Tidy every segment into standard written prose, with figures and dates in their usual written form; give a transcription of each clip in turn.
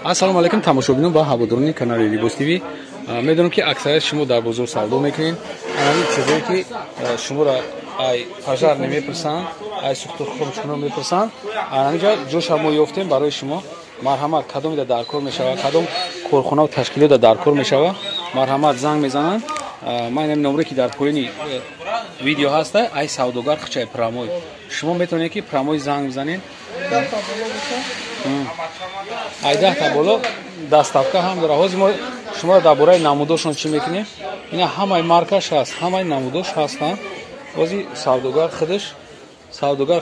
Ассалому алайкум, тамошобинон ва ҳаводорони канали Либос ТВ. Медонам, ки аксарияти шумо дар бозор савдо мекунед. Ҳамин чизое, ки шуморо ай пожар намепурсанд, ай сухтухӯршуно мепурсанд, ҳаминҷа ҷоша мо ёфтем барои шумо. Марҳамат, кадомида дар кор мешавад, кадом корхонаву ташкилота дар кор мешавад, марҳамат, занг мезананд. Ман инам номре, ки дар поёни видео ҳаста, ай савдогар хучай прямой. Шумо метавонед, ки прямой занг бизанед. Ай 10 та боло доставка ҳам дора. Ҳозир мо шуморо дар бораи намудошон чӣ мекунем. Ина ҳамаи маркаш ҳаст, ҳамаи намудош ҳастанд. Ҳозир савдогар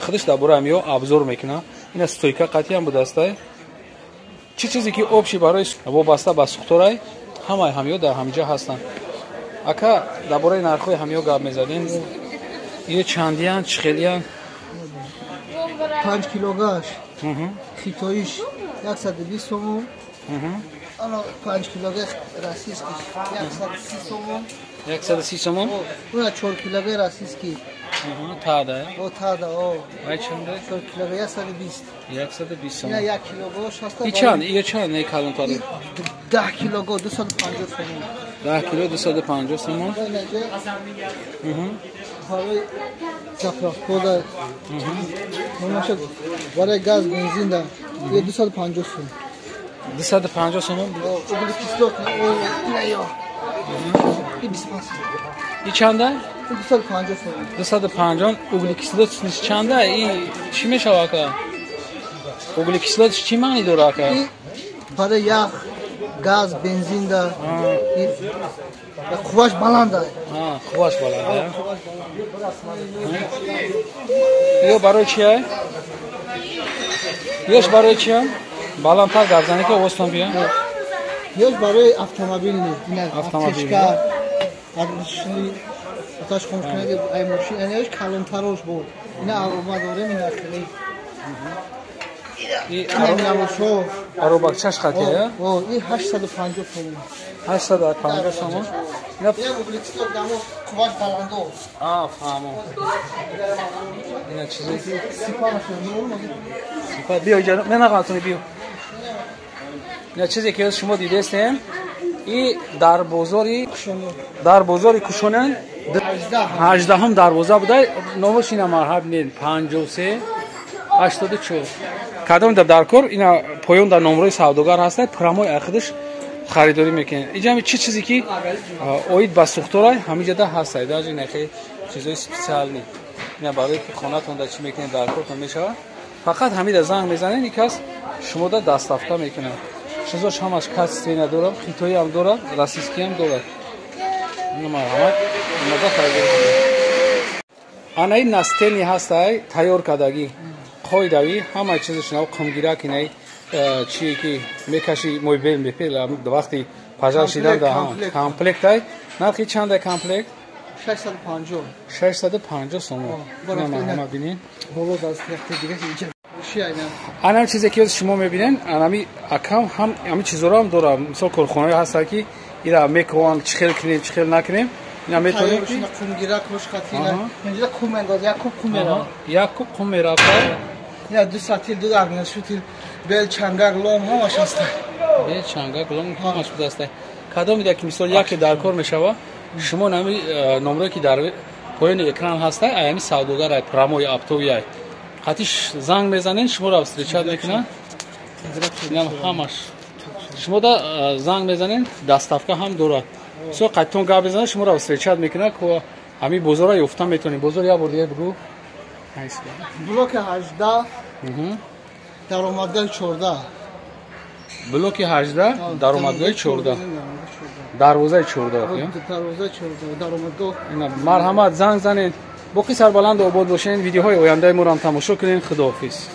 худаш дар бораи ҳамиё обзор мекунад. Ина стойка қатъиам будастай. Чӣ чизе ки общий барои вобаста ба сухторай, ҳамаи ҳамиё дар ҳамиҷа ҳастанд. Ака, дар бораи нархҳои ҳамиё гап мезадем. Ё чандиян, чӣ хелиян? 5 килогаш хитоиш 120 сомон, ана 5 килога российский 130 сомон. 130 сомон. Уна 4 килога российский. Тада. О, тада, о. Вай чанда? 4 килога 120. 120 сомон. Ина 1 килого шаста. И чанд, ё чанд не калонтаре? 10 килого 250 сомон. 10 кило 250 сомон. Барои заправкода барои газ, бензин да 250 сом. 250 сомон. Углекислот ё и 25. И чанда? 250 сом. 250. Углекислот чанда? И чӣ мешава, ака? Углекислот чӣ маъни дора, ака? Барои ях, газ, бензин да қувваш баланда. Қувваш баланда. Ё барои чия? Ёш барои чия? Баландтар гап зане, ки овозтон бия. Ёш барои автомобил. Автомобил. Оташ хомӯшкунаги ай мошин, ана ёш калонтарош буд. Ина ароба дорем, ина хеле. Ина намошо. Аробакчаш хатия? О, и 850 сомон. 850 сомон. Ина углекислот дамо қувваш баландо. А, фаҳмом. Ина чизе ки сипа биё иҷа, менағалтуни биё. Ина чизе ки шумо дидестем, и дар бозори Кушонян, 18-ум дарвоза буда. Номаш ина, марҳаб, бинед, 53 84. Кадом дар кор, ина поён дар номрои савдогар ҳаста, прямой ахидаш харидорӣ мекунед. Иҷа чӣ чизе ки оид ба сухторай, ҳамиҷада ҳастай. Даже инахе чизои специальный, ина барое ки хонатон да чӣ мекунед, дар кортон мешавад. Фақат ҳамида занг мезанед, ин кас шумода доставка мекунад. Чизош ҳамаш качественно дорад, хитоиам дорад, российскиам дорад. Марҳамат, омада харидорӣ кунед. Ана ин настенный ҳастай, тайёр кардагӣ, қоидавӣ, ҳамаи чизаш нав, қумгирак, инаи чие ки мекаши, мойбел мепел, вақти пожар шидан. Комплектай. Нархи чандай комплект? 650. 650 сомон. Марҳамат, бинед. Анам чизе ки шумо мебинед, анами акам ҳам ҳами чизоро ҳам дорад. Мисол, корхонаҳое ҳастанд, ки ира мекованд, чӣ хел кунем, чӣ хел накунем. Ина метавонем ки қумгирак хушхатина инҷа қум мендоз, як куб қум меравад. Як куб қум меравад. Ина ду сатил, ду огнетушитель, бел, чангак, лом ҳамаш ҳаста. Бел, чангак, лом ҳамаш будаста. Кадом ида ки, мисол, яке дар кор мешава, шумо нами номрое ки дар поёни экран ҳаста, аями савдогар ай, прямой оптовый ай, қатиш занг мезанед, шуморо встречать мекунад. Инам ҳамаш шумо да занг мезанед, доставка ҳам дорад. Со қаттон гап мезанад, шуморо встречать мекунад. Ко ҳамин бозорро ёфта метавонед. Бозор як бор дига бигӯ. Блоки 18, даромадгоҳи 14. Блоки 18, даромадгоҳи 14, дарвозаи 14. Дарвозаи 14, даромадгоҳ. Марҳамат, занг занед. Боқӣ сарбаланду обод бошед. Видеоҳои ояндаи моро ҳам тамошо кунед. Худоҳофиз.